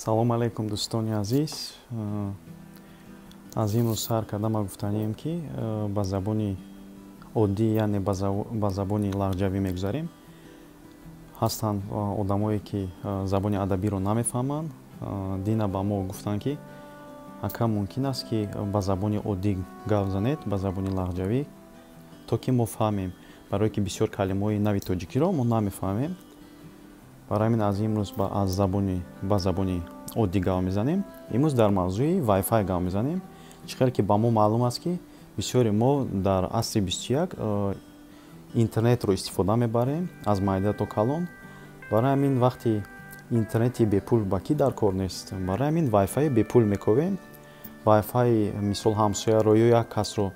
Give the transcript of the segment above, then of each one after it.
Салом алейкум, дӯстони азиз. Аз имрӯз сар карда ма гуфтанием, ки ба забони оддӣ, яъне ба забони лаҳҷавӣ мегузарем. Ҳастанд одамое, ки забони адабиро намефаҳманд. Дина ба мо гуфтанд, ки ака, мумкин аст, ки ба забони оддӣ гап занед, ба забони лаҳҷавӣ, то ки мо фаҳмем, барое ки бисёр калимаҳои нави тоҷикиро мо намефаҳмем. Барои ҳамин аз имрӯз аз забони ба забони оддӣ гап мезанем. Имрӯз дар мавзӯи вайфай гап мезанем. Чӣ хеле ки ба мо маълум аст, ки бисёре мо дар асри 21 интернетро истифода мебарем, аз майда то калон. Барои ҳамин вақти интернети бепул ба кӣ дар кор нест? Барои ҳамин вайфайи бепул мековем. Вайфайи, мисол, ҳамсояро ё як касро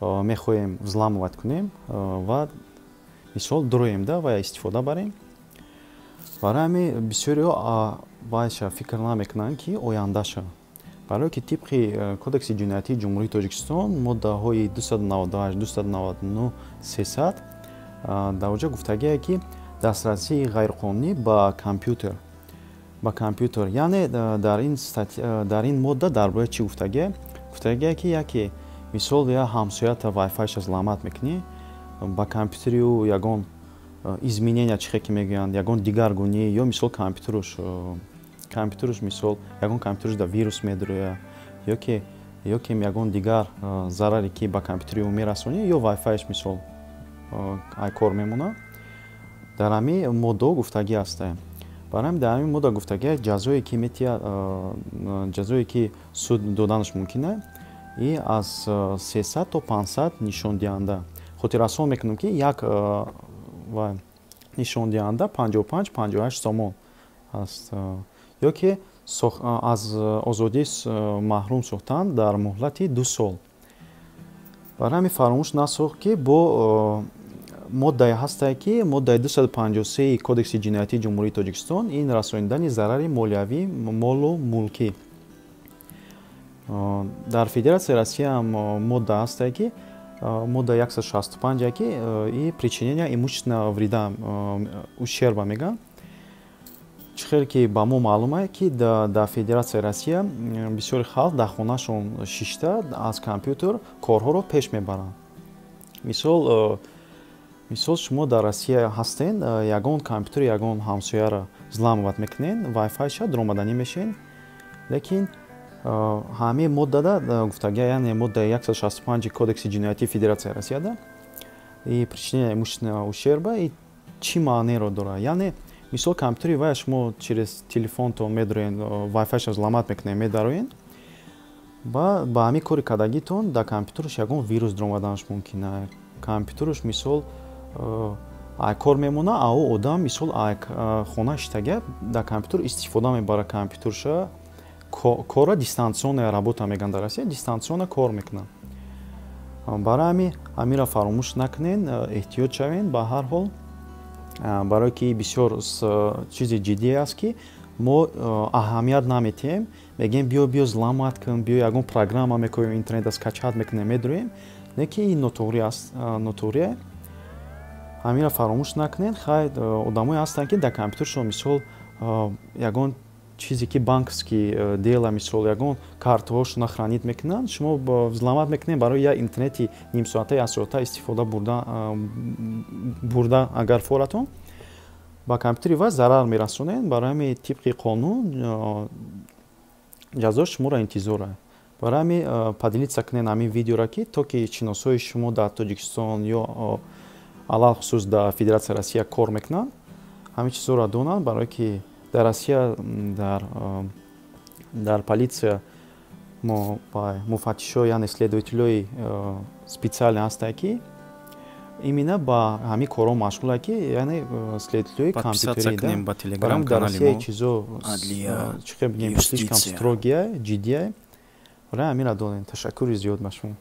мехоҳем взламывать кунем ва, мисол, дуроем да ва истифода барем. Барои ҳамин бисёриҳо вайша фикр намекунанд, ки ояндаша, барое ки тибқи Кодекси ҷиноятии Ҷумҳурии Тоҷикистон, моддаҳои 298, 299, 300, дар оҷа гуфтагие, ки дастрасии ғайриқонунӣ ба компютер, яъне дар ин модда дар бораи чӣ гуфтагие? Гуфтагие, ки яке, мисол, я ҳамсоята вайфайша взломать мекунӣ, ба компютери ӯ ягон изменения, чӣ хел ки мегӯянд, ягон дигаргунӣ ё, мисол, компютеруш, мисол, ягон компютеруш да вирус медурояд ё ки ягон дигар зараре, ки ба компютери ӯ мерасонӣ, ё вайфайш, мисол, ай кор мемонад. Дар ҳамин моддаҳо гуфтагӣ ҳастанд. Барои ҳамин дар ҳамин модда гуфтагӣ, ҷазое ки метиҳад, ҷазое ки суд доданаш мумкин аст, и аз 300 то 500 нишондиҳанда. Хотиррасон мекунам, ки як нишондиҳанда 55, 58 сомон аст. Ё ки аз озодӣ маҳрум сохтан дар муҳлати 2 сол. Барои ҳамин фаромӯш насохт, ки бо моддае ҳастае, ки моддаи 253 Кодекси ҷиноятии Ҷумҳурии Тоҷикистон, ин расонидани зарари молиявӣ, молу мулкӣ. Дар Федератсияи Россияам модда ҳастае, ки модда 165, ки и причинение имущественного вреда, ущерба мегӯянд. Чӣ хеле ки ба мо маълум ае, ки дар Федератсияи Россия бисёри халқ дар хонаашон шишта аз компютер корҳоро пеш мебаранд. Мисол, шумо дар Россия ҳастен, ягон компютери ягон ҳамсояро взламывать мекунен, вайфайша дуромаданӣ мешавен. Лекин ҳамаи моддада гуфтага, яъне моддаи 165 Кодекси ҷиноятии Федератсияи Россияда и причинение имущественного ущерба и чӣ маънеро дорад? Яъне, мисол, компютери вая шумо через телефонтон медроен, вайфайша взломать мекунен, медароен ба ҳамин кори кардагитон дар компютераш ягон вирус дуромаданаш мумкин аст. Компютераш, мисол, ай кор мемонад, а ӯ одам, мисол, ай хона шитага дар компютер истифода мебарад, компютерша кора, дистанционная работа мегӯянд дар Россия, дистанционно кор мекунад. Барои ҳамин ҳаминро фаромӯш накунен, эҳтиёт шавен ба ҳар ҳол, барое ки бисёр чизи ҷиддие аст, ки мо аҳамият наметиҳем. Мегӯем: «Биё, биё, взломать кун, биё, ягон программа мекунем, интернета скачать мекунем, медуроем». Не ки ин нотуғрӣ аст, нотуғрие. Ҳаминро фаромӯш накунед. Хай, одамое ҳастанд, ки дар компютершон, мисол, ягон чизе ки банковский дела, мисол, ягон картҳошона хранить мекунанд. Шумо взломать мекунед барои як интернети нимсоата, як соата истифода бурда, агар форатон ба компютери вай зарар мерасонед. Барои ҳамин тибқи қонун ҷазо шуморо интизор аст. Барои ҳамин поделиться кунед ҳамин видеоро, ки то ки шиносҳои шумо дар Тоҷикистон ё алалхусус дар Федератсияи Россия кор мекунанд, ҳамин чизҳоро донанд. Барое ки дар Россия дар полиция муфаттишҳо, яъне следователҳои специальный ҳастанд, ки именно ба ҳамин корҳо машғуланд, ки яъне следователҳои компютерӣ. Дар Россия чизо, чӣ хел бигем, слишком строгие, ҷиддие. Барои ҳаминро донед. Ташаккури зиёд ба шумо.